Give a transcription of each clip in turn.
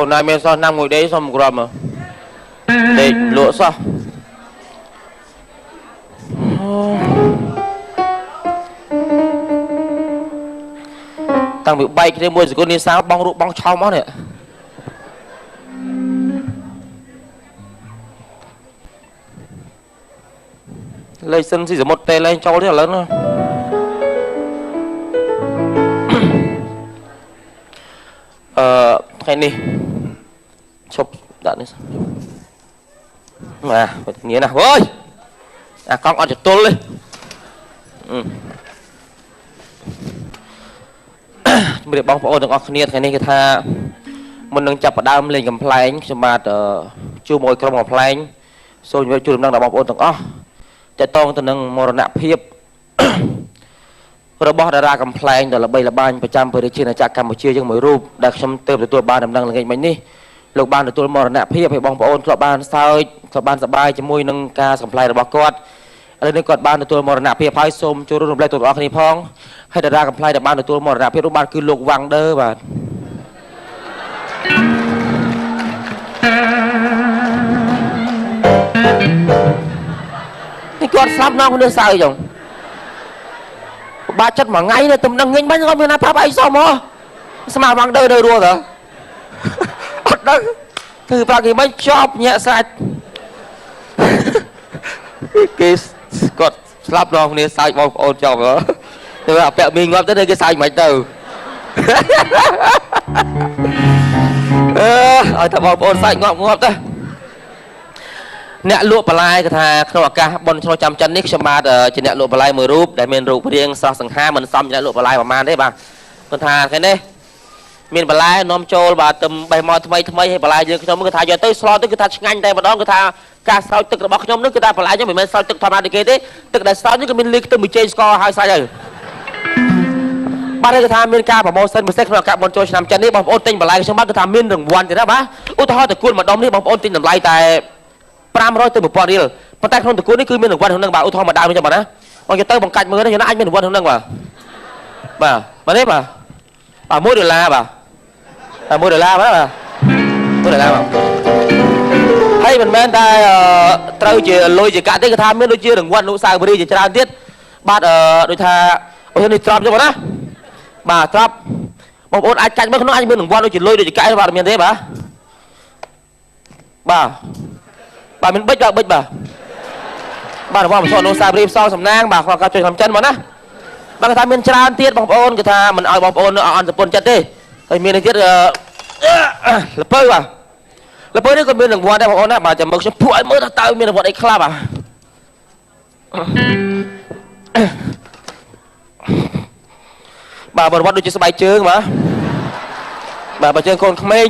នណាមានសោះណាំមួយដេកសុំក្របមកដេកលក់សោះតាំងពីបែកគ្នាមួយសកលនេះសាបងរូបបងឆោមអស់នេះលេខសិនស៊ីសមុទ្រទេលែងចូលទេឥឡូវណាអឺថ្ងៃនេះឈប់ដាក់នេះបាទងាណាស់អើយអាកង់អត់ចតុលទេជំរាបបងប្អូនទាំងអស់គ្នាថ្ងៃនេះគេថាមុននឹងចាប់ផ្ដើមលេងកំ pl ែងខ្ញុំបាទជួបមួយក្រុមកំ pl ែងសូមជម្រាបជូនដំណឹងដល់បងប្អូនទាំងអស់តកតងទៅនឹងមរណភាពរបស់តារាកំ pl ែងដ៏ល្បីល្បាញប្រចាំប្រជាជាតិចក្រកម្ពុជាយើងមួយរូបដែលខ្ញុំទើបទទួលបានដំណឹងល្ងាចមិញនេះលោកបានទទួលមរណភាពហើយបងប្អូនធ្លាប់បានសើចធ្លាប់បានសប្បាយជាមួយនឹងការកំ pl ែងរបស់គាត់ឥឡូវនេះគាត់បានទទួលមរណភាពហើយសូមចូលរួមរំលែកទាំងអស់គ្នាផងហើយតារាកំ pl ែងដែលបានទទួលមរណភាពនោះបាទគឺលោកវ៉ាងដឺបាទនេះគាត់ស្លាប់នាំគ្នាសើចចឹងបាក់ចិត្តមួយថ្ងៃនេះទំនឹងងាញ់បាញ់គាត់មានណាប្រាប់អីសោះមកស្មាវ៉ាងដឺនៅរស់តើអត់ដឹងគឺប្រាប់គេមិនចប់ញាក់សាច់គេគាត់ស្លាប់នាំគ្នាសើចបងប្អូនចប់ទៅអាពាក់មីងាប់ទៅគេសើចមិនទៅអឺឲ្យតែបងប្អូនសើចងាប់ងាប់ទៅអ្នកលក់បន្លែគេថាក្នុងឱកាសបុណ្យឆ្លងចាំចិននេះខ្ញុំបាទជាអ្នកលក់បន្លែមួយរូបដែលមានរូបរាងស្រស់សង្ហាមិនសមជាអ្នកលក់បន្លែប្រហែលទេបាទគាត់ថាថ្ងៃនេះមានបន្លែនាំចូលបាទទៅបេះមកថ្មីថ្មីហើយបន្លែយើងខ្ញុំគឺថាយកទៅស្លទៅគឺថាឆ្ងាញ់តែម្ដងគឺថាការស្រោចទឹករបស់ខ្ញុំនោះគឺថាបន្លែខ្ញុំមិនមែនស្រោចទឹកធម្មតាដូចគេទេទឹកដែលស្រោចនេះគឺមានលីខ្ទឹមមួយចេងស្ករហើយសាច់ហើយបាទគឺថាមានការប្រម៉ូសិនពិសេសក្នុងឱកាសបុណ្យចូលឆ្នាំចិននេះបងប្អូនទិញបន្លែខ្ញុំបាទគឺថាមានរង្វាន់ទៀតណាបាទឧទាហរណ៍តកួនម្ដុំនេះបងប្អូនទិញតម្លៃតែ500ទៅ1000រៀលប៉ុន្តែក្នុងតកួននេះគឺមានរង្វាន់ក្នុងនឹងបាទឧទាហរណ៍មួយដើមនេះចឹងបាទណាបងទៅបង្កាច់មើលនេះណាអាចមានរង្វាន់ក្នុងនឹងបាទបាទបាទនេះបាទបាទ1ដុល្លារបាទ1ដុល្លារបាទ1ដុល្លារបាទហើយមិនមែនតែត្រូវជាលុយជាកាក់ទេគឺថាមានដូចជារង្វាន់អនុស្សាវរីយ៍ជាច្រើនទៀតបាទដូចថាអូនេះត្រប់ចឹងបាទណាបាទត្រប់បងប្អូនអាចកាច់មើលក្នុងអាចមានរង្វាន់ដូចជាលុយដូចជាកាក់បាទមានទេបាទបាទបាទមានបិចបាទបិចបាទបាទរង្វាន់អនុស្សាវរីយ៍ផ្សងសំណាងបាទក្នុងការជួយឆ្នាំចិនមកណាបាទគេថាមានច្រើនទៀតបងប្អូនគេថាមិនឲ្យបងប្អូនអន់សពុនចិត្តទេហើយមាននេះទៀតលពៅបាទលពៅនេះក៏មានរង្វាន់ដែរបងប្អូនណាបាទចាំមើលខ្ញុំពួកឲ្យមើលថាតើមានរង្វាន់អីខ្លះបាទបាទរង្វាន់ដូចជាស្បែកជើងបាទបាទបើជើងកូនក្មេង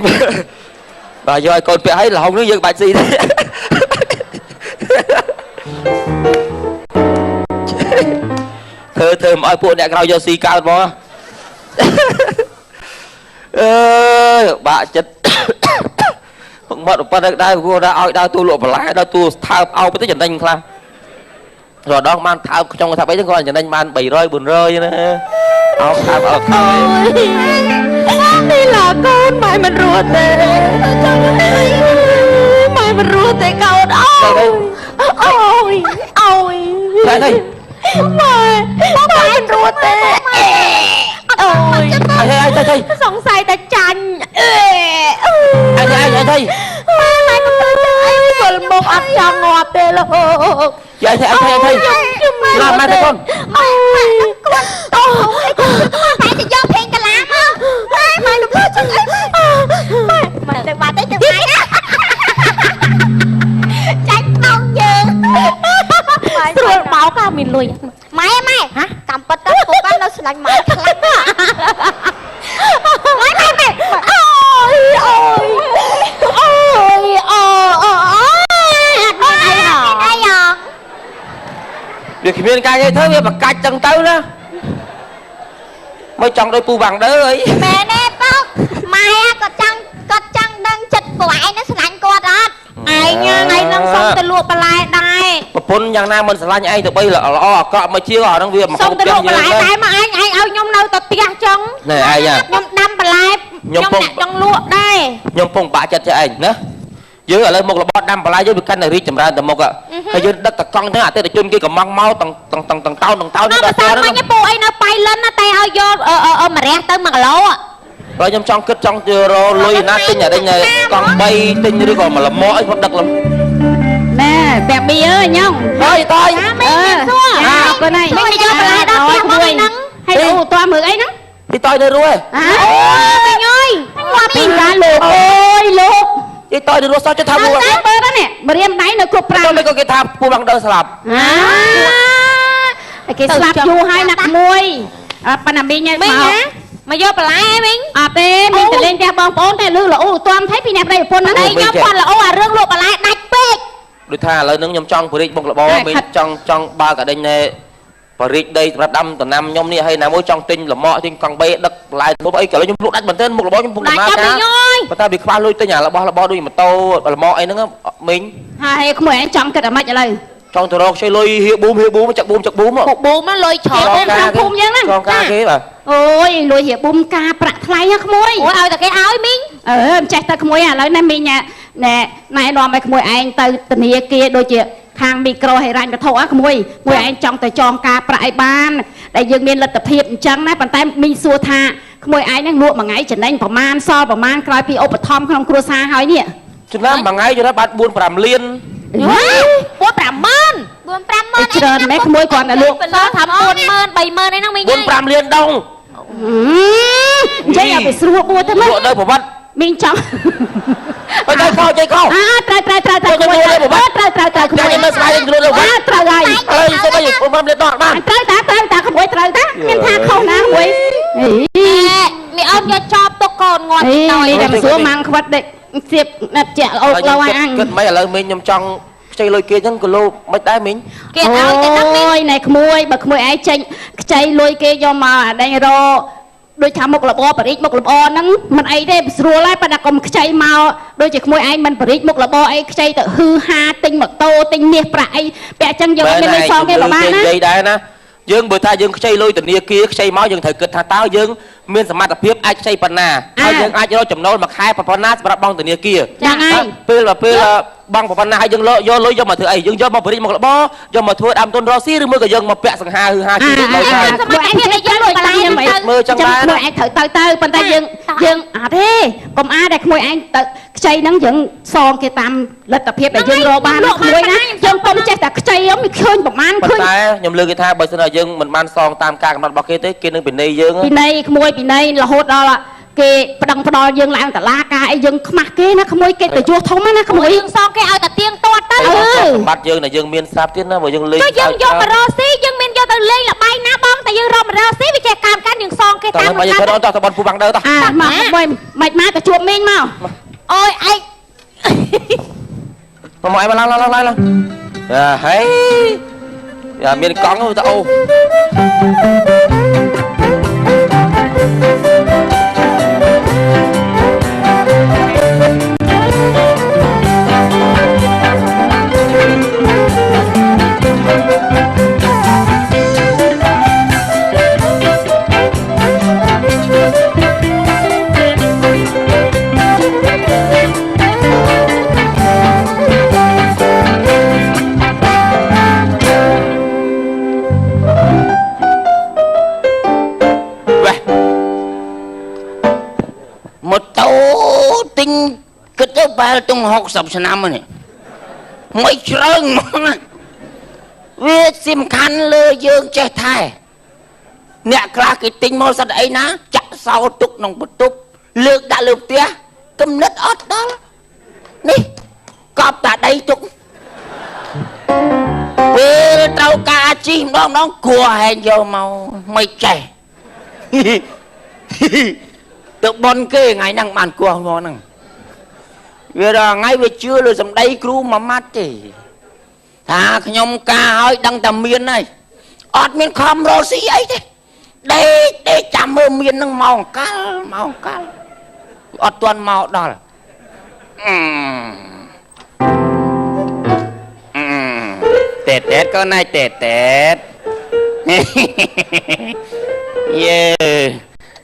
បាទយកឲ្យកូនពាក់ឲ្យលហុងនេះយើងបាច់ស៊ីទេធ្វើមិនឲ្យពួកអ្នកក្រៅយកស៊ីកើតហ្មងអើយបាក់ចិត្តមកប៉ុណ្្នឹងដែរព្រោះថាឲ្យដើរទូលក់បន្លែដើរទូថើបអោបទៅចំណេញខ្លះរដងបានថើបខ្ញុំថាបីហ្នឹងគាត់ចំណេញបាន300 400ណាអោបថើបអោបថើប នេះឡាកូនម៉ែមិនរស់ទេម៉ែមិនរស់ទេកូនអូយអូយអូយ តែនេះ ម៉ែម៉ែមិនរស់ទេអូយ អីអីអី សង្ស័យតែចាញ់អេ អីអីអីអី ម៉ែម៉ែក៏ទៅអីវិលមកអត់ចង់ងាប់ទេលោក អីអីអីអី ខ្ញុំ ម៉ែម៉ែទៅកូន ម៉ែម៉ែគាត់តោអីគាត់ ម៉ែទៅយកភេងកាឡាមកម៉ែម៉ែលំលើចឹងអីម៉ែម៉ែទៅបាត់ទៅទៅម៉ែចាញ់បោកយើង ស្រួលបោកអាមានលុយ ម៉ែម៉ែតាមពិតទៅពុកនៅស្លាញ់ម៉ែខ្លាំងម៉ែម៉ែម៉ែ អូយអូយអូយអូអូអត់មានអីហ៎ អីហ៎ វាគ្មានការនិយាយធ្វើវាបកាច់ចឹងទៅណាមកចង់ដូចពូវ៉ាងដឺអី មែនទេពុកម៉ែគាត់ចង់គាត់ចង់ដឹងចិត្តពួកឯងនឹងស្លាញ់គាត់អត់ ឯងថ្ងៃហ្នឹងសុំទៅលក់បន្លែដែរ ប្រពន្ធយ៉ាងណាមិនស្រឡាញ់ឯងទៅបីល្អអាក្រក់មកជាងអាហ្នឹងវាមក សុំទៅលក់បន្លែដែរមកឯងឯងឲ្យខ្ញុំនៅតែផ្ទះចឹង ណែឯង ខ្ញុំដាំបន្លែ ខ្ញុំពង អ្នកចង់លក់ដែរ ខ្ញុំពងបាក់ចិត្តចេះឯងណាយើងឥឡូវមុខរបរដាំបន្លែយើងវាកាន់តែរីកចម្រើនទៅមុខហើយយើងដឹកតកង់ហ្នឹងអតិថិជនគេកំងមកតងតងតងតងតោនតងតោន ដល់ ដល់ ម្សិលមិញពូអីនៅប៉ៃលិនណាតែឲ្យយកម្រះទៅ1គីឡូ បើខ្ញុំចង់គិតចង់រលុយណាទិញអាដេញកង់3ទិញឬក៏មួយលម៉អីខ្ញុំដឹកលំ ណែបែបមីអើយញ៉ង ហើយតើ ចាមីងសួរ អរគុណហើយ មីងយកបន្លែដល់ផ្ទះមកហ្នឹង ហើយអូតើមើលអីហ្នឹង ទីតយនៅរួយ អា អូមីងអើយ មកពីកាលោកអូយលោក ទីតយនៅរួយសោះចិត្តថា មើ មួ លតែបើដល់នេះម្រាមដៃនៅគ្រប់ប្រាំ ចុះមិនក៏គេថាពូបងដើស្លាប់ អាគេស្លាប់យូរហើយណាក់មួយអត់ប៉ុន្តែមីង មីងណាមកយកបន្លែអីមីង អត់ទេមីងទៅលេងផ្ទះបងប្អូនតែលឺល្អទាំថៃពីអ្នកប្តីប្រពន្ធហ្នឹង តែខ្ញុំគាត់ល្អអារឿងលក់បន្លែដាច់ពេក ដូចថាឥឡូវហ្នឹងខ្ញុំចង់បរិចមុខរបរមីងចង់ចង់បើកអាដេញបរិចដីសម្រាប់ដាំដំណាំខ្ញុំនេះហើយណាមួយចង់ទិញលម៉កទិញកង់3ដឹកបន្លែលុបអីក៏ឥឡូវខ្ញុំលក់ដាច់មែនទែនមុខរបរខ្ញុំពុកដំណើរការប៉ុន្តែវាខ្វះលុយទិញអារបស់របរដូចម៉ូតូលម៉កអីហ្នឹងមីង ហើយក្មួយឯងចង់គិតអាម៉េចឥឡូវ ចង់ទៅរកខ្ចីលុយហៀប៊ូមហៀប៊ូមចាក់ប៊ូមចាក់ប៊ូម បុកប៊ូមលុយច្រើន ក្នុងភូមិយើងហ្នឹង ចងការគេបាទ អូយលុយរៀបប៊ុំការប្រាក់ថ្លៃហ៎ក្មួយ អូយឲ្យតែគេឲ្យមីង អឺមិនចេះទៅក្មួយឥឡូវណាមីងណែណែនាំឲ្យក្មួយឯងទៅធនាគារដូចជាខាងមីក្រូហិរញ្ញវត្ថុហ៎ក្មួយមួយឯងចង់ទៅចងការប្រាក់ឲ្យបានដែលយើងមានលទ្ធភាពអញ្ចឹងណាប៉ុន្តែមីងសួរថាក្មួយឯងហ្នឹងលក់មួយថ្ងៃចំណេញប្រមាណសល់ប្រមាណក្រោយពីឧបត្ថម្ភក្នុងគ្រួសារហើយនេះ ចំណាំមួយថ្ងៃចំណាំបាន4 5លាន 4 5ម៉ឺន 4 5ម៉ឺន ច្រើនមែនក្មួយគ្រាន់តែលក់ សល់ថា4ម៉ឺន3ម៉ឺនអីហ្នឹងមីង 4 5លានដង និយាយឲ្យវាស្រួលបួទៅមើល លក់នៅប្រវត្តិ មីងចង់ ទៅទៅខោជ័យខោ អើត្រូវត្រូវត្រូវត្រូវក្មួយត្រូវត្រូវត្រូវត្រូវក្មួយ ចាំមើលស្បែកយើងលក់នៅ អើត្រូវហើយ ឥឡូវសុំឲ្យ4 5លានដងបាន ត្រូវតាត្រូវតាក្មួយត្រូវតាមានថាខុសណាក្មួយអី មីអូនយកចប់ទុកកូនងាត់ អី តយ តែមិនសួរម៉ាំងខ្វិតដេកសៀបណាត់ជាក់អូកលោឲ្យអញ គិតមិនឥឡូវមីងខ្ញុំចង់ខ្ចីលុយគេចឹងគីឡូមិនដែរមីង គេឲ្យតែហ្នឹងមីង អូយណែក្មួយបើក្មួយឯងចេញខ្ចីលុយគេយកមកអាដេញរដូចថាមុខរបរបរិចមុខរបរហ្នឹងមិនអីទេស្រួលហើយប៉ុន្តែកុំខ្ចីមកដូចជាក្មួយឯងមិនបរិចមុខរបរអីខ្ចីទៅហឺហាទិញម៉ូតូទិញមាសប្រាក់អីពាក់អញ្ចឹងយើងអត់មានលុយសងគេប្រហែលណា និយាយដែរណាយើងបើថាយើងខ្ចីលុយធនាគារខ្ចីមកយើងត្រូវគិតថាតើយើងមានសមត្ថភាពអាចខ្ចីប៉ុណ្ណាហើយយើងអាចរកចំណូលមួយខែប៉ុណ្ណាសម្រាប់បង់ធនាគារ ហ្នឹងហើយ ពេលពេលបង់ប៉ុណ្ណាហើយយើងយកលុយយកមកធ្វើអីយើងយកមកបរិចមករបរយកមកធ្វើដើមទុនរកស៊ីឬមួយក៏យើងមកពាក់សង្ហាហឺហាជីវិតដល់ហើយ សមត្ថភាពដែលយើងលក់បន្លែហ្នឹងទៅ មើលចឹងដែរ ក្មួយឯងត្រូវទៅទៅប៉ុន្តែយើងយើងអត់ទេកុំអាដែលក្មួយឯងទៅខ្ចីហ្នឹងយើងសងគេតាមលទ្ធភាពដែលយើងរកបានណាក្មួយណាយើងកុំចេះតែខ្ចីហ្នឹងមិនឃើញប្រមាណឃើញ ប៉ុន្តែខ្ញុំលើកគេថាបើសិនជាយើងមិនបានសងតាមការកំណត់របស់គេទេគេនឹងពិន័យយើង ពិន័យក្មួយពិន័យរហូតដល់គេប្តឹងផ្ដាល់យើងឡើងតឡាការអីយើងខ្មាស់គេណាក្មួយគេទៅយោធំណាក្មួយ យើងសងគេឲ្យតែទៀងទាត់ទៅ សម្បត្តិយើងដែលយើងមានស្រាប់ទៀតណាបើយើងលេង ចុះយើងយកមករកស៊ីយើងមានយកទៅលេងលបាយណាបងតែយើងរកមករកស៊ីវាចេះកើនកាន់យើងសងគេ តើ តាម មកយើងទៅតោះតបនពូបាំងដើតោះ អាមកមួយមិនមកទៅជួបមីងមក អូយឯង មកមកឯងមកឡើងឡើងឡើងឡើងអាហេយ៉ាមានកង់ទៅអូ វ៉េម៉ូតូទិញគិតទៅបែរតុង60ឆ្នាំហ្នឹងមិនជ្រើងហ្មងណាវាសំខាន់លើយើងចេះថែអ្នកខ្លះគេទិញមកសិតអីណាចាក់សោទុកក្នុងបន្ទប់លើកដាក់លើផ្ទះគំនិតអត់ដល់នេះកប់តាដីទុកពេលត្រូវការជីម្ដងម្ដងគួរហែងយកមកមិនចេះ ទៅបនគេថ្ងៃហ្នឹងបានគោះមកហ្នឹងវាដល់ថ្ងៃវាជឿលើសម្ដីគ្រូមួយម៉ាត់ទេថាខ្ញុំការឲ្យដឹងតែមានហើយអត់មានខំរកស៊ីអីទេដេកដេកចាំមើលមានហ្នឹងមកអង្កលមកអង្កលអត់ទាន់មកដល់អឺអឺតេតេតកូនណាយតេតេត យេ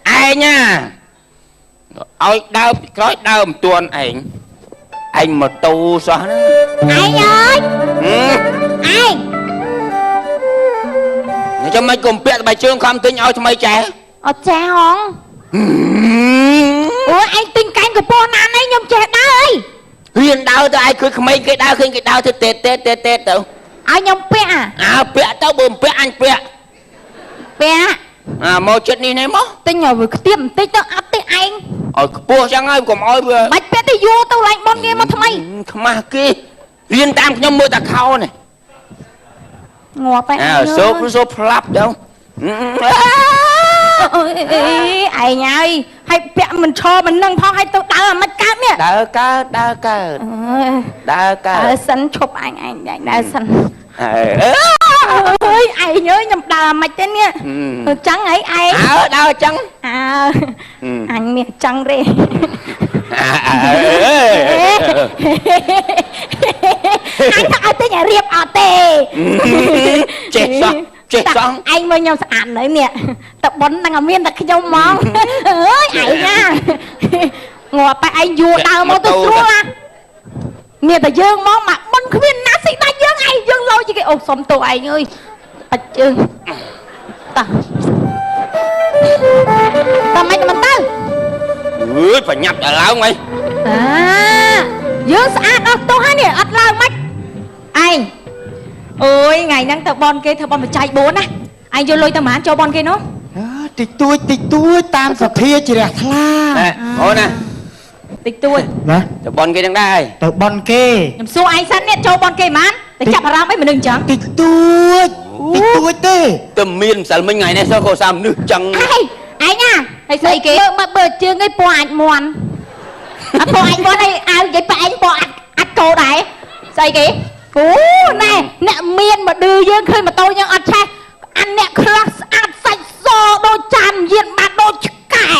ឯងណា ឲ្យដើមពីក្រោយដើមមិនទាន់ឯងឯងម៉ូតូសោះណា ឯងអើយ ហឹម ឯង នេះចាំមិនកុំពាក់ស្បែកជើងខំទិញឲ្យថ្មីចែ អត់ចេះហងអូយឯងទិញកែងកពស់ណានេះខ្ញុំចេះដើរអី រៀនដើរទៅឯងឃើញក្មេងគេដើរឃើញគេដើរទៅតេតេតេតេទៅ ឲ្យខ្ញុំពាក់អា អើពាក់ទៅបើមិនពាក់អញពាក់ ពាក់ អាមកចិត្តនេះនេះមក ទិញឲ្យវាខ្ទាបបន្តិចទៅអត់ទេឯង ឲ្យខ្ពស់ចឹងហើយកុំឲ្យវា បាច់ពាក់ទៅយួរទៅឡើងប៉ុនគេមកថ្មី ខ្មាស់គេរៀនតាមខ្ញុំមើលតាខោនេះ ងាប់ឯង អើសូបសូបផ្លាប់ទៅ អើយឯងហើយហើយពាក់មិនឈរមិននឹងផងហើយទៅដើរអាមិនកើតនេះ ដើរកើតដើរកើតដើរកើត ដើរសិនឈប់ឯងឯងដើរសិន អើ អើយឯងអើយខ្ញុំដើរអាមិនទេនេះចឹងអីឯង អើដើរចឹង អើអញមានចឹងទេអញថាឲ្យទិញឲ្យរៀបអត់ទេ ចេះសោះចេះសោះ ឯងមើលខ្ញុំស្អាតនៅនេះតប៉ុននឹងមានតែខ្ញុំហ្មងអើយឯងណាងាប់បែឯងយួរដើរមកទៅស្រួលណាមានតែយើងមកមកប៉ុនគ្មានណាស៊ីដាច់យើងឯងយើងលោជាគេអូសុំទោសឯងអើយបាច់ជើងតោះតោះមិនមិនទៅ អើយបញ្ញាប់ដល់ឡើងហី អាយើងស្អាតអស់ទោសហើយនេះអត់ឡើងមិនឯងអូយថ្ងៃហ្នឹងទៅបនគេធ្វើបនបច្ច័យ4ណាឯងយកលុយទៅប៉ុន្មានចូលបនគេនោះ តិចតួចតិចតួចតាមសទ្ធាជ្រះថ្លា អូនណា តិចតួច ណា ទៅបនគេនឹងដែរ ទៅបន់គេ ខ្ញុំសួរឯងសិននេះចូលបនគេប៉ុន្មានតែចាប់អារម្មណ៍អីមនុស្សអញ្ចឹង តិចតួចតិចតួចទេ ទៅមានម្សិលមិញថ្ងៃនេះសោះក៏សាមនុស្សចឹង ឯងឯងណាហើយស្អីគេមើលមើលបើជើងឯងពណ៌អាចមន់អត់ពណ៌អាចមន់ឯងអាវនិយាយប៉ែងពណ៌អាចអាចកោដែរស្អីគេអូណែអ្នកមានមកឌឺយើងឃើញម៉ូតូយើងអត់ឆេះអានអ្នកខ្លះស្អាតសាច់សដូចចានយានបាត់ដូចឆ្កែ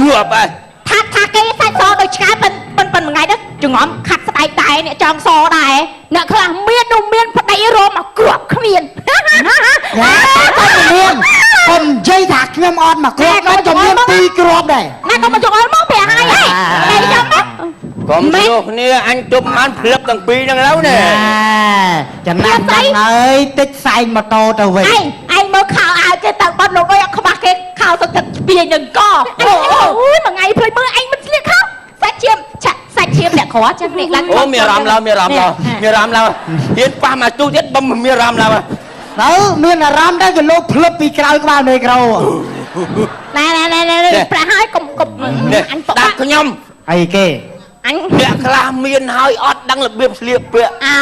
ងាប់ហើយ ថាថាគេសាច់សដូចឆ្កែប៉ិនប៉ិនប៉ិនមួយថ្ងៃទៅចងំខាត់ស្បែកដែរអ្នកចង់សដែរអ្នកខ្លះមាននោះមានប្តីរមមកគ្រាប់គ្មាន ណាតែមានកុំនិយាយថាខ្ញុំអត់មកគ្រាប់តែមានពីរគ្រាប់ដែរ ណាក៏មកចងអល់មកប្រាហើយហីតែចាំណា កុំជួគ្នាអញទប់បានផ្លឹបទាំងពីរហ្នឹងឡើយណែ ចំណាំដល់ហើយតិចសែងម៉ូតូទៅវិញ ឯងឯងមើលខោអាវគេទៅបាត់លោកអើយខ្មាស់គេខោទៅទឹកស្ពាយនឹងកអូអូយមួយថ្ងៃភ្លេចមើលឯងមិនស្លៀកខោសាច់ឈាមឆាក់សាច់ឈាមអ្នកក្រចឹងនេះឡើង អូមានអារម្មណ៍ឡើយមានអារម្មណ៍ឡើយមានអារម្មណ៍ឡើយហ៊ានប៉ះមកទូទៀតបំមានអារម្មណ៍ឡើយ ទៅមានអារម្មណ៍ដែរក៏លោកភ្លឹបពីក្រោយក្បាលមេក្រូ ណែណែណែណែប្រាក់ហើយកុំកុំ នេះ អញប ដាប់ខ្ញុំ អីគេ អញ អ្នកខ្លះមានហើយអត់ដឹងរបៀបស្លៀកពាក់ អោ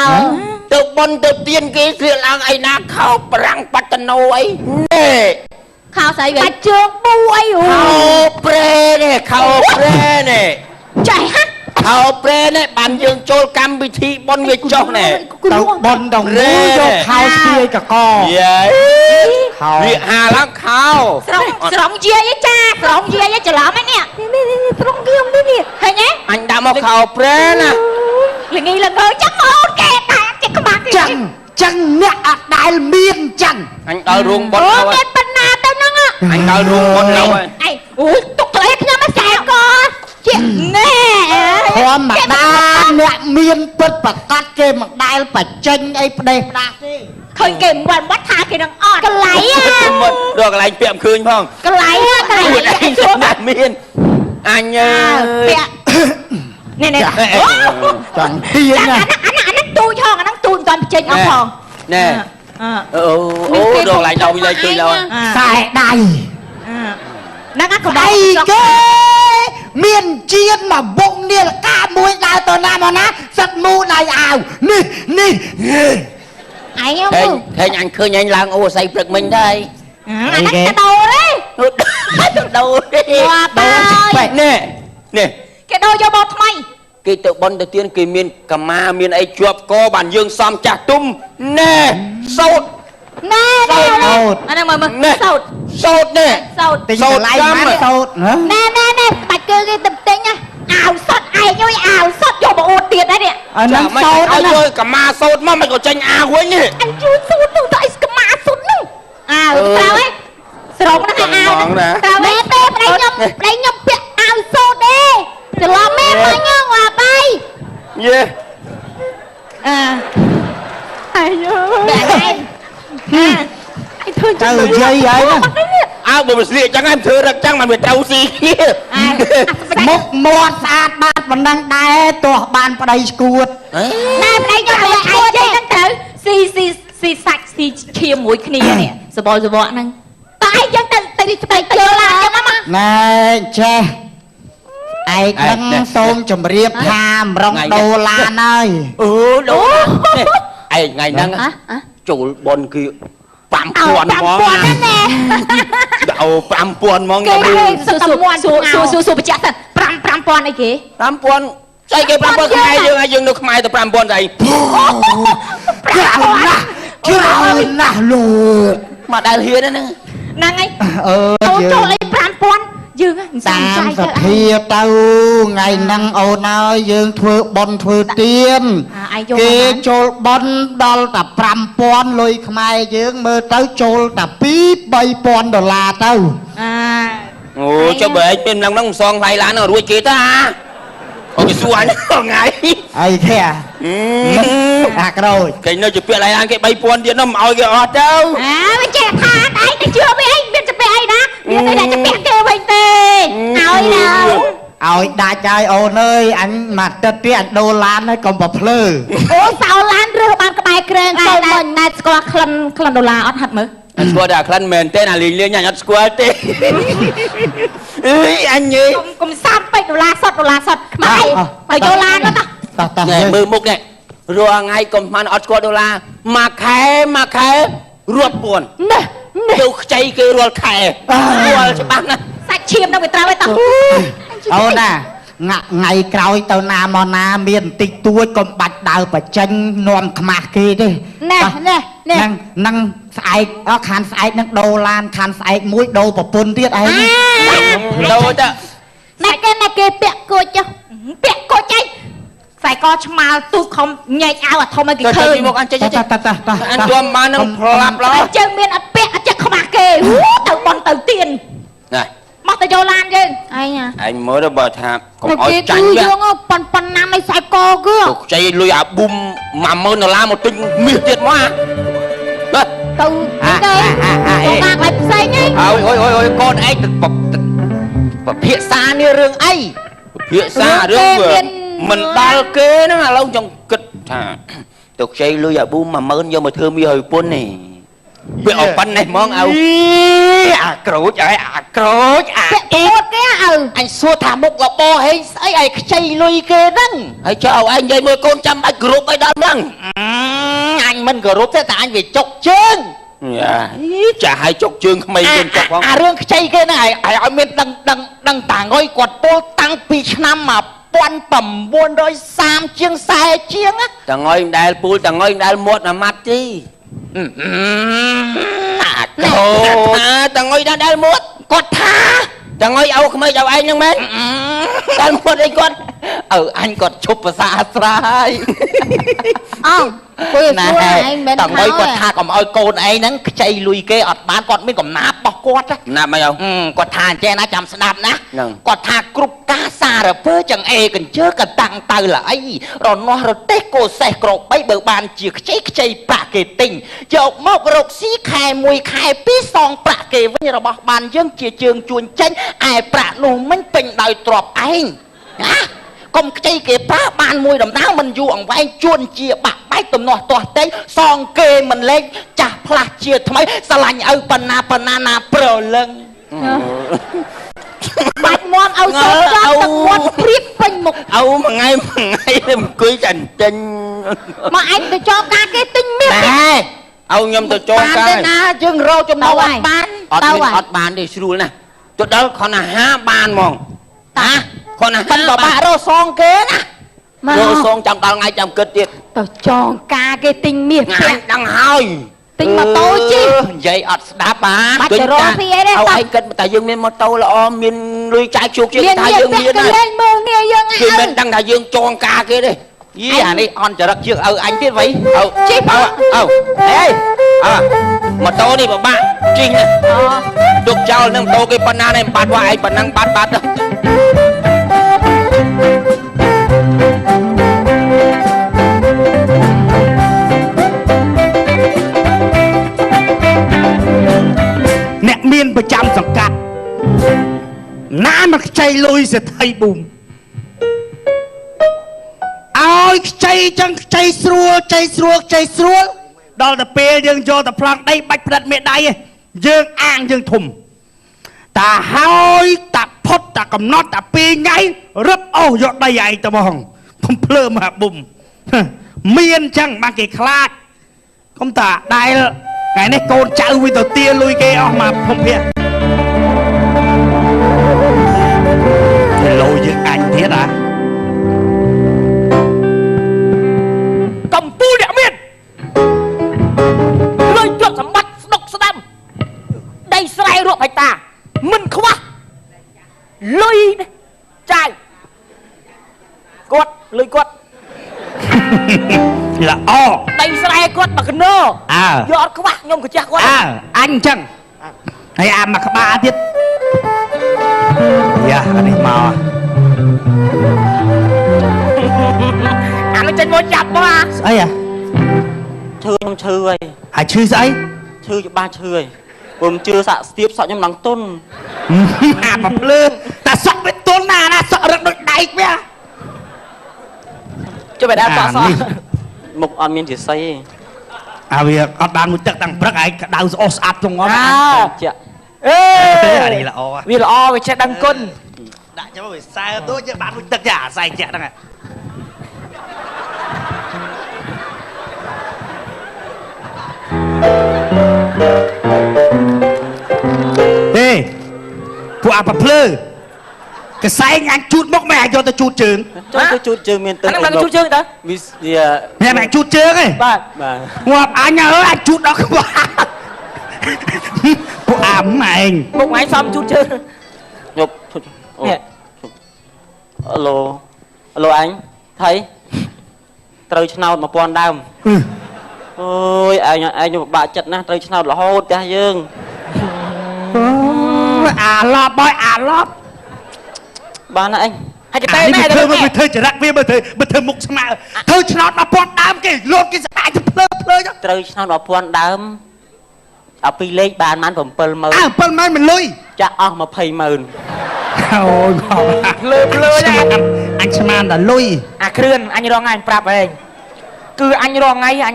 ទៅបនទៅទៀនគេស្លៀកឡើងអីណាខោប្រាំងបត្តណូអីនេះ ខោស្អីវិញបាច់ជើងប៊ូអីអូ ខោប្រេនេះខោប្រេនេះ ចេះហា ខោប្រេនេះបានយើងចូលកម្មវិធីបនវាចុះនេះ ទៅបន់ដល់មួយយកខោស្ពាយកក យេ ខោ វាហាឡើងខោ ស្រងស្រងយាយចាស្រងយាយច្រឡំហ្នឹងនេះនេះស្រងយាយនេះនេះឃើញទេ អញដាក់មកខោប្រេណា ល្ងីល្ងើចាំមកអូនគេតែចេះខ្មាស់គេ ចឹងចឹងអ្នកអត់ដែលមានចឹង អញដល់រូងបន អូ ហើយ មានបណ្ណាទៅហ្នឹង អញដល់រូងបនហើយ ឯងអូយទុកទៅអីខ្ញុំមកសែកជាណែ ធម្មតាអ្នកមានពិតប្រកបគេមិនដែលបញ្ចេញអីផ្ដេសផ្ដាសទេ ឃើញគេមាត់មាត់ថាគេនឹងអត់កន្លៃ មុតរកកន្លែងពាក់មិនឃើញផង កន្លៃកន្លៃ ខ្លួនឯងស្ដាប់មានអញអើយ ពាក់នេះនេះ ចង់ទៀនណា អាហ្នឹងអាហ្នឹងទូចហងអាហ្នឹងទូចមិនតាន់បញ្ចេញអស់ផង ណែអូអូរកកន្លែងដល់វិញឡើយជួយឡើយ ខ្សែដៃ ហ្នឹងអាកំ អីគេមានជៀនមកវងនាលកាមួយដើរទៅណាមកណាសិតមូដៃអាវនេះនេះ ឯង ហេងហេងអញឃើញអញឡើងអូស័យព្រឹកមិញដែរ អាហ្នឹងទៅដូរទេ ទៅដូរទេ ងាប់ហើយ នេះនេះ គេដូរយកមកថ្មី គេទៅបន់ទៅទៀនគេមានកម៉ាមានអីជាប់កបានយើងសំចាស់ទុំណែសោត ណែណែអាហ្នឹងមើលមើលសោត សោតនេះ សោត ទិញកន្លែងបានសោតហ៎ ណែណែណែបាច់គឺគេទៅទិញណាអាវសុតឯងអើយអាវសុតយកមកអួតទៀតដែរនេះ អាហ្នឹងសោត ឲ្យ ណា យកកម្មាសោតមកមិនក៏ចេញអាវវិញនេះ អញជួយសូតទៅទៅអីស្កម៉ាសុតនោះអាវត្រូវហើយ ស្រងហ្នឹងអាវត្រូវមែនទេប្តីខ្ញុំប្តីខ្ញុំពាក់អាវសូត្រទេច្រឡំមែនមកញងអាបាយ យេ អាអាយ ទៅនិយាយហើយណា អើបើវាស្លៀកចឹងហើយធ្វើរឹកចឹងមិនវាត្រូវស៊ីគ្នា មុខមាត់ស្អាតបាតប៉ុណ្ណឹងដែរទោះបានប្តីស្គួត ណែប្តីខ្ញុំឯងទេហ្នឹងត្រូវស៊ីស៊ីស៊ីសាច់ស៊ីឈាមមួយគ្នានេះសបល់សបកហ្នឹងតើឯងយើងទៅទៅទៅទៅឡាចឹងមក ណែចេះឯកនឹងសូមជម្រាបថាម្រងដូឡានហើយ អឺដូនេះឯងថ្ងៃហ្នឹងចូលបនគឺ5000ហ្មង 5000ហ្នឹងណែ អូ5000ហ្មង គេគេសួរសួរសួរសួរសួរបញ្ជាក់សិន5 5000អីគេ 5000ស្អីគេ5000ខ្មែរយើងហើយយើងនៅខ្មែរទៅ5000ស្អី ច្រើនណាស់ច្រើនណាស់លោក មកដែលហ៊ានហ្នឹង ហ្នឹងហើយ អឺ ចូល យើង ចូលអី5000យើងហ្នឹង តាមសភាទៅថ្ងៃហ្នឹងអូនហើយយើងធ្វើបន់ធ្វើទៀន អាយយក គេចូលបន់ដល់តែ5000លុយខ្មែរយើងមើលទៅចូលតែ2 3000ដុល្លារទៅ អា អូចុះបើឯងពេលហ្នឹងហ្នឹងមិនសងថ្លៃឡានហ្នឹងរួចគេទៅអាអូគេសួរអញថ្ងៃ អីគេអាក្រូច គេនៅជាពាក់ឡៃឡានគេ3000ទៀតនោះមិនឲ្យគេអស់ទៅ អាវាចេះថាឯងទៅជឿវាអីមានจะពាក់អីណាមានតែจะពាក់គេវិញទេឲ្យណា ឲ្យដាច់ហើយអូនអើយអញមួយទឹកទៀតអញដូរឡានហើយកុំប្រភ្លឺ អូសោឡានរើសបានក្បែរក្រែងចូលមិញណែស្គាល់ក្លិនក្លិនដុល្លារអត់ហាត់មើល អញស្គាល់តែអាក្លិនមែនទេអាលីងលៀងអញអត់ស្គាល់ទេអើយអញយី កុំកុំសាំពេកដុល្លារសុតដុល្លារសុតខ្មៅទៅយកឡានទៅ តោះតោះ ណែ យើង មើលមុខនេះរាល់ថ្ងៃកុំស្មានអត់ស្គាល់ដុល្លារមួយខែមួយខែរាប់ពាន់ នេះនេះ ទៅខ្ចីគេរាល់ខែរាល់ច្បាស់ណាស់ សាច់ឈាមនឹងវាត្រូវហើយតោះ អូនណាងាក់ថ្ងៃក្រោយទៅណាមកណាមានបន្តិចតួចកុំបាច់ដើរបច្ចេញនាំខ្មាស់គេទេ ណែណែណែ ហ្នឹងហ្នឹងស្អែកអខានស្អែកហ្នឹងដូរឡានខានស្អែកមួយដូរប្រពន្ធទៀតឯង ដូរទៅ ណែគេណែគេពាក់គូចចុះពាក់គូចអីខ្សែកឆ្មាលទូចខំញែកអាវអាធំឲ្យគេ ទៅ ឃើញ ពីមុខអញចេះ តោះ ចេះ តោះតោះតោះ អញជាប់បាននឹងផ្លាប់ឡោ តែជើងមានអត់ពាក់អត់ចេះខ្មាស់គេទៅបនទៅទៀន ណែ មកទៅយកឡានយើង ឯង អញមើលទៅបើថាកុំឲ្យ គេ ចាញ់វា គឺយើងប៉ុនប៉ុណ្ណានៃខ្សែកគឺ ទៅខ្ចីលុយអាប៊ុំ10000ដុល្លារមកទិញមាសទៀតមកអាបាទ ទៅគេទៅកាកឲ្យផ្សេងឯង អើយអូយអូយអូយកូនឯងទៅពភាសានេះរឿងអី ភាសារឿងវាមិនដល់គេហ្នឹងឥឡូវចង់គិតថាទៅខ្ចីលុយអាប៊ុំ10000យកមកធ្វើមាសឲ្យពុននេះវាអប៉ុណ្ណេះហ្មងឪ អាក្រូចអើយអាក្រូចអា ពាក់ពួតគេឪ អញសួរថាមុខលបហេងស្អីឲ្យខ្ចីលុយគេហ្នឹង ហើយចុះឲ្យឯងនិយាយមើលកូនចាំបាច់គោរពអីដល់ហ្នឹង អញមិនគោរពទេតែអញវាចុកជើង យ៉ាចាស់ឲ្យចុកជើងក្មេងជើងចុកផង អារឿងខ្ចីគេហ្នឹងឲ្យឲ្យមានដឹងដឹងដឹងតាងុយគាត់ពោលតាំងពីឆ្នាំ1930ជាង40ជាងណា តងុយមិនដែលពូលតងុយមិនដែលមាត់មួយម៉ាត់ទេ អាក្រូច ថាតងុយដែលមាត់ គាត់ថា តងុយឪក្មេកឲ្យឯងហ្នឹងមែនដែលមាត់អីគាត់ ឪអញគាត់ឈប់ភាសាអាស្រ័យ អោគួយសួរឯងមិន តងុយគាត់ថាកុំឲ្យកូនឯងហ្នឹងខ្ចីលុយគេអត់បានគាត់មានកំណាប់របស់គាត់ណា ណាប់មិនឪ គាត់ថាអញ្ចេះណាចាំស្ដាប់ណា ហ្នឹង គាត់ថាគ្រប់ការសារពើចង្អេកញ្ជើកតាំងទៅល្អីរនាស់រទេះគោសេះក្របីបើបានជាខ្ចីខ្ចីប្រាក់គេទិញយកមករកស៊ីខែមួយខែពីរសងប្រាក់គេវិញរបស់បានយើងជាជើងជួញចេញឯប្រាក់នោះមិញពេញដោយទ្រព្យឯងណាកុំខ្ចីគេប្រើបានមួយដំណើរមិនយូរអង្វែងជួនជាបាក់បែកទំនាស់ទាស់តែងសងគេមិនលេងចាស់ផ្លាស់ជាថ្មីស្រឡាញ់ឪបណ្ណាបណ្ណាណាប្រលឹង បាច់មមឲ្យសូត្រចង់ទឹកមាត់ព្រៀបពេញមុខ ឪមួយថ្ងៃមួយថ្ងៃទៅអង្គុយចាញ់ចេញ មកឯងទៅចងការគេទិញមាស ណែ ឪខ្ញុំទៅចង បាន កាយ ទេណាយើងរកចំណូលអត់បាន អត់មានអត់បានទេស្រួលណាស់ទៅដល់ខនអាហារបានហ្មង តា ខនអាហា មិន រ ពិបាករកសងគេណា ម រកសងចាំដល់ថ្ងៃចាំគិតទៀត ទៅចងការគេទិញមាស ថ្ងៃដឹងហើយ ទិញម៉ូតូជិះ និយាយអត់ស្ដាប់បាន បាច់ទៅរកស៊ីអីទេ ឲ្យឯងគិតតែយើងមានម៉ូតូល្អមានលុយចាយជោគជ័យ មាន ថាយើង មាន មានហើយ គេលេងមើលងាយយើង គេមិនដឹងថាយើងចងការគេទេ យីអានេះអន់ចរិតជាងឪអញទៀតវៃ ឪ ជិះ ឪឪ អេ អើម៉ូតូនេះពិបាកជិះណា អូ ទុកចោលនឹងម៉ូតូគេប៉ុណ្ណានេះបាត់វ៉ាឯងប៉ុណ្ណឹងបាត់បាត់ទៅ អ្នកមានប្រចាំសង្កាត់ណាមកខ្ចីលុយសេដ្ឋីប៊ូមឲ្យខ្ចីចឹងខ្ចីស្រួលខ្ចីស្រួលខ្ចីស្រួលដល់ទៅពេលយើងយកទៅប្លង់ដីបាច់ផ្ដិតមេដៃឯងយើងអាងយើងធំតាហើយតាផុតតាកំណត់តាពីរថ្ងៃរឹបអូសយកដីឯងទៅហ្មងបំភ្លើមហាប៊ុំហឹមមានចឹងបានគេខ្លាចកុំតាដែលថ្ងៃនេះកូនចៅវាទៅទាលុយគេអស់មកភុំភាគ ទៅលោយើងអញទៀតអា កំពូលអ្នកមានលុយទ្រព្យសម្បត្តិស្ដុកស្ដាំដីស្រែរាប់ហិកតាមិនខ្វះលុយនេះចាយគាត់លុយគាត់ ល្អ ដីស្រែគាត់មកកណោ អើ យកអត់ខ្វះខ្ញុំកាជះគាត់ អើអញអញ្ចឹងហើយអាមកក្បាលទៀតយ៉ាអានេះមក អានោះចេញមកចាប់មកអា ស្អីអា ឈឺខ្ញុំឈឺហើយ ហើយឈឺស្អី ឈឺច្បាស់ឈឺហើយព្រោះមិនជឿសាក់ស្ទាបសក់ខ្ញុំឡើងទុន អាមកភ្លើងតែសក់វាទន់ណាស់ណាសក់រឹកដូចដែកវា ចុះបែរដល់សក់សក់ មុខអត់មានជាសីទេ អាវាអត់បានមួយទឹកតាំងព្រឹកឯងក្តៅស្អុះស្អាប់ចងំ អើ ជាក់ អេ អានេះល្អ វាល្អវាចេះដឹងគុណ ដាក់ចាំវាសើបដូចបានមួយទឹកចាអាសែងជាក់ហ្នឹងទេពួកអាប្រភ្លឺកសែងអញជូតមុខមិនអាចយកទៅជូតជើង ចុះទៅជូតជើងមានទឹក អាហ្នឹងមិនជូតជើងតើ វាវា មិនអាចជូតជើងទេ បាទ បាទ ងាប់អញអើយអញជូតដល់ក្បាលពួកអាម៉ែង មុខឯងសំជូតជើង ញប់ឈប់អូ នេះ អឡូអឡូអញថៃត្រូវឆ្នោត1000ដើមអូយឯងឯងខ្ញុំពិបាកចិត្តណាស់ត្រូវឆ្នោតរហូតចាស់យើង អូយអាឡប់ហើយអាឡប់ បានណាអញ ហើយកតេ អានេះ ណែ វាធ្វើវាធ្វើចរិតវាមើលធ្វើមើលធ្វើមុខស្មៅធ្វើឆ្នោត1000ដើមគេលោតគេស្ដាយទៅភ្លើភ្លើ ត្រូវឆ្នោត1000ដើមអាពីរលេខបានបាន70000 អើ70000មិនលុយ ចាក់អស់200,000 អូយបង ភ្លើភ្លើណា អញស្មានតែលុយ អាគ្រឿនអញរងថ្ងៃអញប្រាប់ឯងគឺអញរងថ្ងៃអញ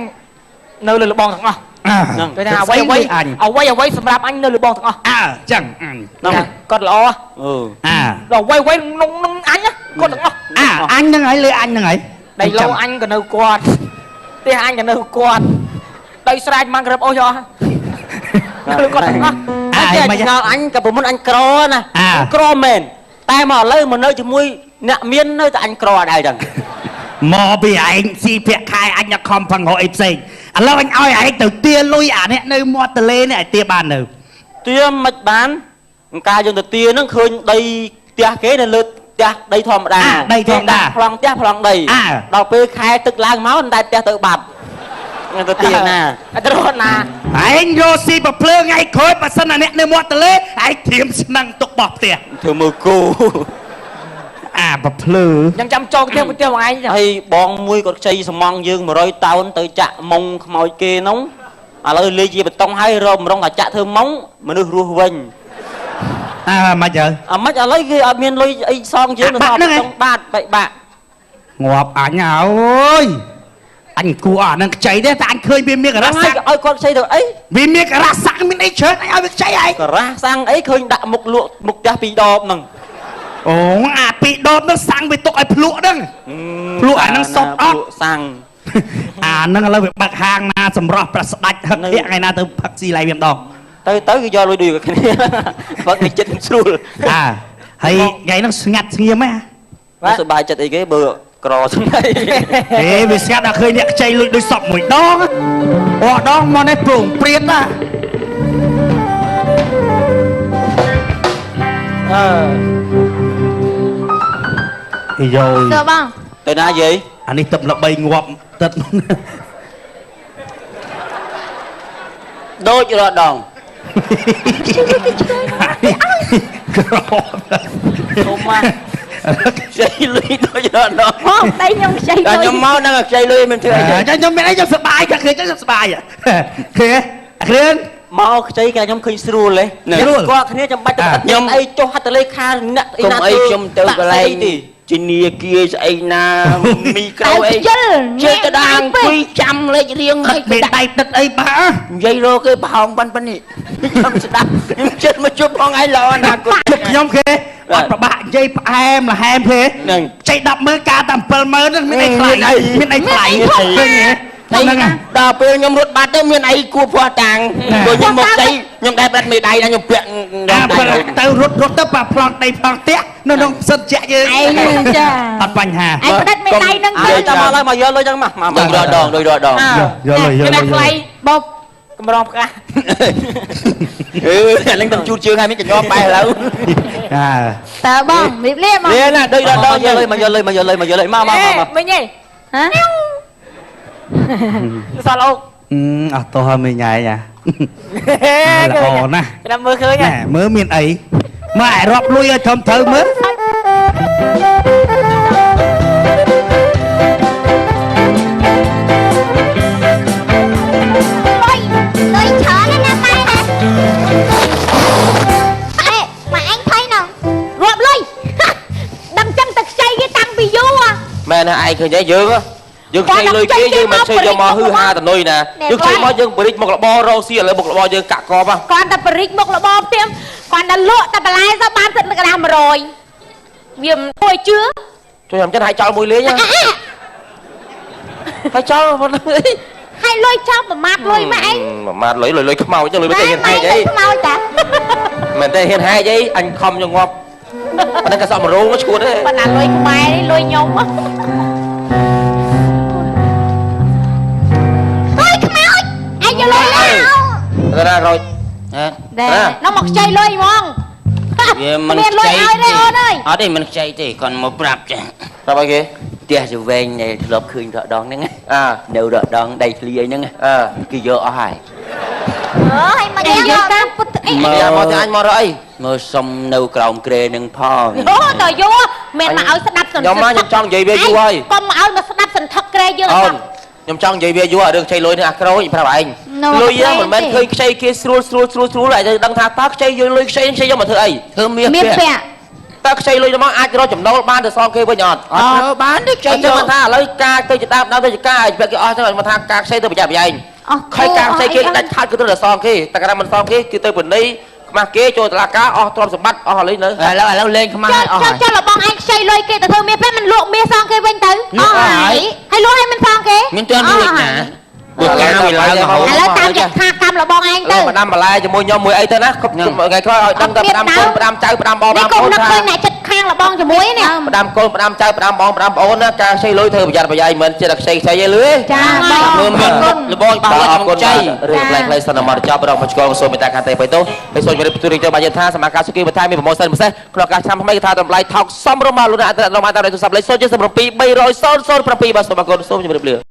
នៅលើលបងទាំងអស់ អើ ហ្នឹង គេថាអ្វីអ្វី អញ អ្វីអ្វីសម្រាប់អញនៅលើបងទាំងអស់ អើចឹងអញ ហ្នឹង គាត់ល្អ អឺ អើ ដល់អ្វីអ្វីក្នុងក្នុងអញណាគាត់ទាំងអស់ អើអញហ្នឹងហើយលើអញហ្នឹងហើយ ដីឡូអញក៏នៅគាត់ផ្ទះអញក៏នៅគាត់ដីស្រែកម៉ាំងក្រឹបអូសយកលើគាត់ទាំងអស់ អើ តែ មិន ឆ្ងល់អញក៏ប្រមុនអញក្រណា អើ ក្រមែនតែមកឥឡូវមកនៅជាមួយអ្នកមាននៅតែអញក្រអត់ដែរចឹង មកពីឯងស៊ីប្រាក់ខែអញខំផឹងរកអីផ្សេងឥឡូវអញឲ្យឯងទៅទាលុយអាអ្នកនៅមាត់ទលេនេះឲ្យទាបាននៅ ទាមិនបានអង្ការយើងទៅទាហ្នឹងឃើញដីផ្ទះគេនៅលើផ្ទះដីធម្មតា អាដីធម្មតា ប្លង់ផ្ទះប្លង់ដី អើ ដល់ពេលខែទឹកឡើងមកមិនដែលផ្ទះទៅបាត់ហ្នឹងទៅទាណា អត់រត់ណា ឯងយកស៊ីប្រភ្លើងថ្ងៃក្រោយបើសិនអាអ្នកនៅមាត់ទលេឯងធៀមស្នឹងទុកបោះផ្ទះ ធ្វើមើលគោ អាប្រភ្លើ ខ្ញុំចាំចូលផ្ទះផ្ទះបងឯង ហើយបងមួយគាត់ខ្ចីសំងយើង100តោនទៅចាក់មុងខ្មោចគេហ្នឹងឥឡូវលេខជាបតុងហើយរកម្រងតែចាក់ធ្វើមុងមនុស្សរស់វិញ អើមិនទៅ អាម៉េចឥឡូវគេអត់មានលុយអីសងយើង អាបាក់ហ្នឹងឯង ទៅបាតបែកបាក់ ងាប់អញអើយអញគួរអានឹងខ្ចីទេតែអញឃើញវាមានការ ហ្នឹង ៈសាក់ ហើយឲ្យគាត់ខ្ចីទៅអី វាមានការៈសាក់មានអីច្រើនអញឲ្យវាខ្ចីឯង ការ៉ាស់សាំងអីឃើញដាក់មុខលក់មុខផ្ទះពីរដបហ្នឹង អូអាពីរដបហ្នឹងសាំងវាទុកឲ្យភ្លក់ហ្នឹង ភ្លក់អាហ្នឹងសុទ្ធអត់ ភ្លក់សាំង អាហ្នឹងឥឡូវវាបាក់ហាងណាសម្រស់ប្រស្ដាច់ហឹក នៅ ធាក់ថ្ងៃណាទៅផឹកស៊ីឡៃវាម្ដង ទៅទៅគេយកលុយដូចគ្នា បើគេចិត្តស្រួល អើហើយថ្ងៃហ្នឹងស្ងាត់ស្ងៀមហ៎ មិនសប្បាយចិត្តអីគេបើក្រស្ងៃ ហេវាស្ងាត់ដល់ឃើញអ្នកខ្ចីលុយដូចសក់មួយដងអូដងមកនេះព្រងព្រាតណា អឺ អាយយ តើបង ទៅណាយាយ អានេះទឹកល្បីងាប់ទឹក ដូចរដង ក្រ ធំមក ខ្ចីលុយដូចរដង បងដៃខ្ញុំខ្ចី តែខ្ញុំមកហ្នឹងខ្ចីលុយមិនធ្វើអីទេ ចាំខ្ញុំមានអីខ្ញុំសប្បាយឃើញខ្ញុំសប្បាយឃើញអាគ្រឿន មកខ្ចីគេខ្ញុំឃើញស្រួលទេ ស្រួល ស្គាល់គ្នាចាំបាច់ទៅខ្ញុំអីចុះហត្ថលេខាអ្នកអី កុំ ណា អីខ្ញុំទៅកន្លែងជានាគារស្អីណាមីក្រូ តែ អី ខ្ជិល ជិះទៅដល់អង្គុយចាំលេខរៀងឲ្យ មេដៃទឹកអីបា និយាយរកគេប្រហោងប៉ុណ្ណេះខ្ញុំស្ដាប់ខ្ញុំចិត្តមកជប់ផងឯងល្អណាស់គាត់ ជប់ខ្ញុំគេអត់ប្របាក់និយាយផ្អែមលហែមទេ ហ្នឹង ចៃ100000ការតែ70000ហ្នឹងមានអីថ្លៃមានអីថ្លៃឃើញទេហ្នឹងហើយ ដល់ពេលខ្ញុំរត់បាត់ទៅមានអីគួរភ័ស្តុតាង ណែ ព្រោះខ្ញុំមកចៃខ្ញុំដែរប្រាត់មេដៃណាខ្ញុំពាក់ អាប្រទៅរត់រត់ទៅប៉ាប្លង់ដីប្លង់ផ្ទះនៅក្នុងសិទ្ធិជាក់យើង ឯងចា អត់បញ្ហា ឯងផ្ដិតមេដៃនឹង អើតាមមកឡើយមកយកលុយចឹងមកមក ដូចរដងដូចរដង យកលុយយកលុយ ថ្លៃបប កម្រងផ្កា អឺអានឹងខ្ញុំជូតជើងឲ្យមានកញ្ញប់បែរឥឡូវ អា តើបងរៀបលាមក នេះណាដូចរដង មកយកលុយមកយកលុយមកយកលុយមកយកលុយមកមកមក មិញហី ហ៎ សល់អូ អត់តោះហើយមេញ៉ៃអាល្អណាស់ ចាំមើលឃើញ ណែមើលមានអីមើលឲ្យរាប់លុយឲ្យត្រឹមត្រូវមើល លុយលុយច្រើនណាស់ណាម៉ែណាអេម៉ែអញថៃណងរាប់លុយដឹងចឹងតែខ្ចីគេតាំងពីយូរហ៎ មែនណាឯងឃើញទេយើងយើងខ្ចីលុយគេយើងមិនខ្ចីយកមកហឺហាតនុយណាយើងខ្ចីមកយើងបរិចមុខរបររកស៊ីឥឡូវមុខរបរយើងកាក់កបហ៎ គាត់តែបរិចមុខរបរផ្ទៀមគាត់តែលក់តែបន្លែសោះបានសិតកណ្ដាល100វាមិនគួរឲ្យជឿ ជួយខ្ញុំចឹងឲ្យចោលមួយលេងហើយចោលប៉ុណ្ណឹងអី ហើយលុយចោលប្រមាថលុយម៉ែឯង ប្រមាថលុយលុយលុយខ្មោចចឹងលុយមិនទេហ៊ានហែកអី ខ្មោចតា មិនទេហ៊ានហែកអីអញខំយកងាប់ប៉ុណ្ណឹងក៏សក់មរោងឈួតទេ ប៉ុន្តែលុយខ្មែរនេះលុយខ្ញុំហើយខ្មោចឯងយកលុយឡើយ ទៅណាក្រោយ ហ៎ ដែរនោះមកខ្ចីលុយហ្មង វាមិន មានលុយ ខ្ចី ឲ្យទេអូនអើយ អត់ទេមិនខ្ចីទេគាត់មកប្រាប់ចា ប្រាប់អីគេ ផ្ទះសវែងដែលធ្លាប់ឃើញរដងហ្នឹង អា នៅរដងដីធ្លីអីហ្នឹង អើ គេយកអស់ហើយ អើយមកនិយាយតាមពុតអី មើ យ៉ាមកតែអញមករកអី មើលសុំនៅក្រោមគ្រែនឹងផង អូតើយូរមិនមកឲ្យស្ដាប់សន្ ខ្ញុំមកខ្ញុំចង់និយាយវាយូរហើយក ុំមកឲ្យមកស្ដាប់សន្ធឹកក្រែយើង អូន អត់ ខ្ញុំចង់និយាយវាយូររឿងខ្ចីលុយនេះអាក្រូចប្រាប់ឯងលុយមិនមែនឃើញខ្ចីគេស្រួលស្រួលស្រួលស្រួលឯងដឹងថាតើខ្ចីយើងលុយខ្ចីខ្ចីយកមកធ្វើអី ធ្វើមាស មាន ពាក់ ពាក់ តើខ្ចីលុយមកអាចរកចំណូលបានទៅសងគេវិញអត់ អត់ធ្វើបានទេខ្ចី អញ្ចឹងមិនថាឥឡូវការទៅជាដើមដើមទៅជាការឲ្យគេអស់ចឹងមិនថាការខ្ចីទៅប្រយ័ត្នប្រយែង អស់ ខៃការខ្ចីគេដាច់ខាតគឺត្រូវតែសងគេតែកាលណាមិនសងគេគឺទៅបនីខ្មាស់គេចូលតុលាការអស់ទ្រព្យសម្បត្តិអស់ឥឡូវនៅ ឥឡូវឥឡូវលេងខ្មាស់ ចុះ អស់ហើយ ចុះចុះរបស់ឯងខ្ចីលុយគេទៅធ្វើមាសពេលមិនលក់មាសសងគេវិញទៅ លក់ហើយ ហើយលក់ឲ្យមិនសងគេ មានទាន់រួចណាព្រោះការវាឡើងរហូត ឥឡូវតាមយថាកម្មរបស់ឯងទៅ ផ្ដាំបន្លែជាមួយខ្ញុំមួយអីទៅណាគ្រប់ថ្ងៃក្រោយឲ្យដឹងតែផ្ដាំកូនផ្ដាំចៅផ្ដាំបង នេះ ផ្ដាំអូនថា កុំនឹកឃើញអ្នកចិត្តខាងលបងជាមួយនេះ ផ្ដាំកូនផ្ដាំចៅផ្ដាំបងផ្ដាំប្អូនណាការខ្ចីលុយធ្វើប្រយ័ត្នប្រយែងមិនចេះតែខ្ចីខ្ចីទេលឺ ចាបង មើលមានលបងច្បាស់ បាទអរគុណ លាស់ខ្ចី រឿងខ្លីខ្លីសិនមកចប់រកមកឆ្កងសូមមេត្តាខាងទេបៃតូហើយសូមជម្រាបទូរីទៅបានយល់ថាសមាជិកសុគីបន្ថែមមានប្រម៉ូសិនពិសេសក្នុងការឆ្នាំថ្មីគឺថាតម្លៃថោកសមរម្យមកលោកអ្នកអតិថិជនតាមទូរស័ព្ទលេខ077 300 007បាទសូមអរគុណសូមជម្រាបលា។